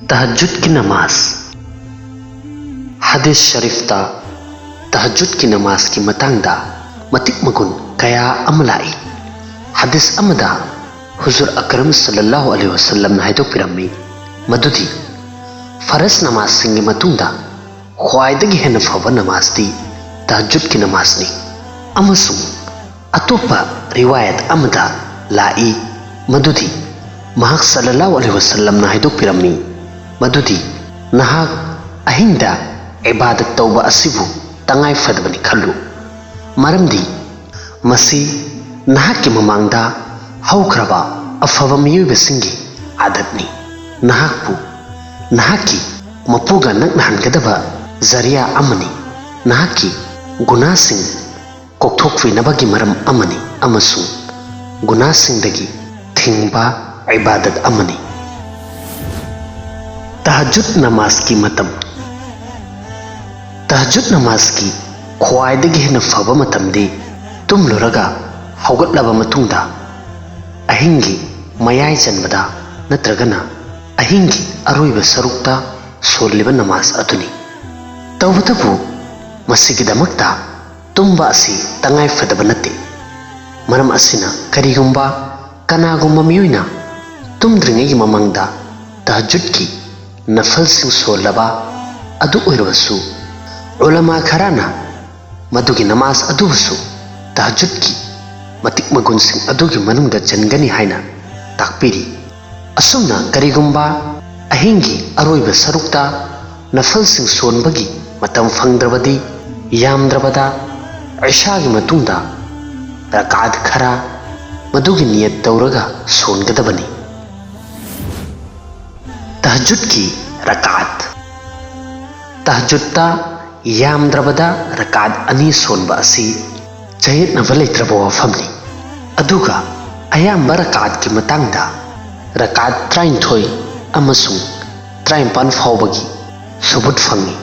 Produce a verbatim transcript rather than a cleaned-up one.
ꯇꯍꯖꯨꯗꯀꯤ ꯅꯃꯥꯖ꯫ ꯍꯗꯤꯁ ꯁꯔꯤꯐꯇ ꯇꯍꯖꯨꯗꯀꯤ ꯅꯃꯥꯖꯀꯤ ꯃꯇꯥꯡꯗ ꯃꯇꯤꯛ ꯃꯒꯨꯟ ꯀꯌꯥ ꯑꯃ ꯂꯥꯛꯏ꯫ ꯍꯗꯤꯁ ꯑꯃꯗ ꯍꯨꯖꯨꯔ ꯑꯀꯔꯝ ꯁꯜꯂꯜꯂꯥꯍꯨ ꯑꯂꯩꯍꯤ ꯋꯁꯜꯂꯝꯅ ꯍꯥꯏꯗꯣꯛꯄꯤꯔꯝꯃꯤ, ꯃꯗꯨꯗꯤ ꯐꯔꯖ ꯅꯃꯥꯖꯁꯤꯡꯒꯤ ꯃꯇꯨꯡꯗ ꯈ꯭ꯋꯥꯏꯗꯒꯤ ꯍꯦꯟꯅ ꯐꯕ ꯅꯃꯥꯖꯇꯤ ꯇꯍꯖꯨꯗꯀꯤ ꯅꯃꯥꯖꯅꯤ꯫ ꯑꯃꯁꯨꯡ ꯑꯇꯣꯞꯄ ꯔꯤꯋꯥꯌꯠ ꯑꯃꯗ ꯂꯥꯛꯏ, ꯃꯗꯨꯗꯤ ꯃꯍꯥꯛ ꯁꯜꯂꯜꯂꯥꯍꯨ ꯑꯂꯩꯍꯤ ꯋꯁꯜꯂꯝꯅ ꯍꯥꯏꯗꯣꯛꯄꯤꯔꯝꯃꯤ, ꯃꯗꯨꯗꯤ ꯅꯍꯥꯛ ꯑꯍꯤꯡꯗ ꯏꯕꯥꯗꯠ ꯇꯧꯕ ꯑꯁꯤꯕꯨ ꯇꯉꯥꯏ ꯐꯗꯕꯅꯤ ꯈꯜꯂꯨ, ꯃꯔꯝꯗꯤ ꯃꯁꯤ ꯅꯍꯥꯛꯀꯤ ꯃꯃꯥꯡꯗ ꯍꯧꯈ꯭ꯔꯕ ꯑꯐꯕ ꯃꯤꯑꯣꯏꯕꯁꯤꯡꯒꯤ ꯑꯥꯗꯠꯅꯤ꯫ ꯅꯍꯥꯛꯄꯨ ꯅꯍꯥꯛꯀꯤ ꯃꯄꯨꯒ ꯅꯛꯅꯍꯟꯒꯗꯕ ꯖꯔꯤꯌꯥ ꯑꯃꯅꯤ꯫ ꯅꯍꯥꯛꯀꯤ ꯒꯨꯅꯥꯁꯤꯡ ꯀꯣꯛꯊꯣꯛꯄꯤꯅꯕꯒꯤ ꯃꯔꯝ ꯑꯃꯅꯤ ꯑꯃꯁꯨꯡ ꯒꯨꯅꯥꯁꯤꯡꯗꯒꯤ ꯊꯤꯡꯕ ꯏꯕꯥꯗꯠ ꯑꯃꯅꯤ꯫ ꯇꯍꯖꯨꯗ ꯅꯃꯥꯖꯀꯤ ꯃꯇꯝ꯫ ꯇꯍꯖꯨꯗ ꯅꯃꯥꯖꯀꯤ ꯈ꯭ꯋꯥꯏꯗꯒꯤ ꯍꯦꯟꯅ ꯐꯕ ꯃꯇꯝꯗꯤ ꯇꯨꯝꯂꯨꯔꯒ ꯍꯧꯒꯠꯂꯕ ꯃꯇꯨꯡꯗ ꯑꯍꯤꯡꯒꯤ ꯃꯌꯥꯏ ꯆꯟꯕꯗ ꯅꯠꯇ꯭ꯔꯒꯅ ꯑꯍꯤꯡꯒꯤ ꯑꯔꯣꯏꯕ ꯁꯔꯨꯛꯇ ꯁꯣꯜꯂꯤꯕ ꯅꯃꯥꯖ ꯑꯗꯨꯅꯤ꯫ ꯇꯧꯕꯇꯕꯨ, ꯃꯁꯤꯒꯤꯗꯃꯛꯇ ꯇꯨꯝꯕ ꯑꯁꯤ ꯇꯉꯥꯏ ꯐꯗꯕ ꯅꯠꯇꯦ꯫ ꯃꯔꯝ ꯑꯁꯤꯅ, ꯀꯔꯤꯒꯨꯝꯕ ꯀꯅꯥꯒꯨꯝꯕ ꯃꯤꯑꯣꯏꯅ ꯇꯨꯝꯗ꯭ꯔꯤꯉꯩꯒꯤ ꯃꯃꯥꯡꯗ ꯇꯍꯖꯨꯗꯀꯤ ꯅꯐꯜꯁꯤꯡ ꯁꯣꯜꯂꯕ ꯑꯗꯨ ꯑꯣꯏꯔꯕꯁꯨ, ꯎꯂꯃꯥ ꯈꯔꯅ ꯃꯗꯨꯒꯤ ꯅꯃꯥꯖ ꯑꯗꯨꯕꯨꯁꯨ ꯇꯍꯖꯨꯗꯀꯤ ꯃꯇꯤꯛ ꯃꯒꯨꯟꯁꯤꯡ ꯑꯗꯨꯒꯤ ꯃꯅꯨꯡꯗ ꯆꯟꯒꯅꯤ ꯍꯥꯏꯅ ꯇꯥꯛꯄꯤꯔꯤ꯫ ꯑꯁꯨꯝꯅ, ꯀꯔꯤꯒꯨꯝꯕ ꯑꯍꯤꯡꯒꯤ ꯑꯔꯣꯏꯕ ꯁꯔꯨꯛꯇ ꯅꯐꯜꯁꯤꯡ ꯁꯣꯟꯕꯒꯤ ꯃꯇꯝ ꯐꯪꯗ꯭ꯔꯕꯗꯤ, ꯌꯥꯝꯗ꯭ꯔꯕꯗ ꯏꯁꯥꯒꯤ ꯃꯇꯨꯡꯗ ꯔꯀꯥꯠ ꯈꯔ ꯃꯗꯨꯒꯤ ꯅꯤꯌꯠ ꯇꯧꯔꯒ ꯁꯣꯟꯒꯗꯕꯅꯤ꯫ ꯇꯍꯖꯨꯗꯀꯤ ꯔꯀꯥꯠ꯫ ꯇꯍꯖꯨꯗꯇ ꯌꯥꯝꯗ꯭ꯔꯕꯗ ꯔꯀꯥꯠ ꯑꯅꯤ ꯁꯣꯟꯕ ꯑꯁꯤ ꯆꯌꯦꯠꯅꯕ ꯂꯩꯇ꯭ꯔꯕ ꯋꯥꯐꯝꯅꯤ꯫ ꯑꯗꯨꯒ ꯑꯌꯥꯝꯕ ꯔꯀꯥꯠꯀꯤ ꯃꯇꯥꯡꯗ ꯔꯀꯥꯠ ꯇꯔꯥꯅꯤꯊꯣꯏ ꯑꯃꯁꯨꯡ ꯇꯔꯥꯅꯤꯄꯥꯟ ꯐꯥꯎꯕꯒꯤ ꯁꯨꯕꯨꯠ ꯐꯪꯏ꯫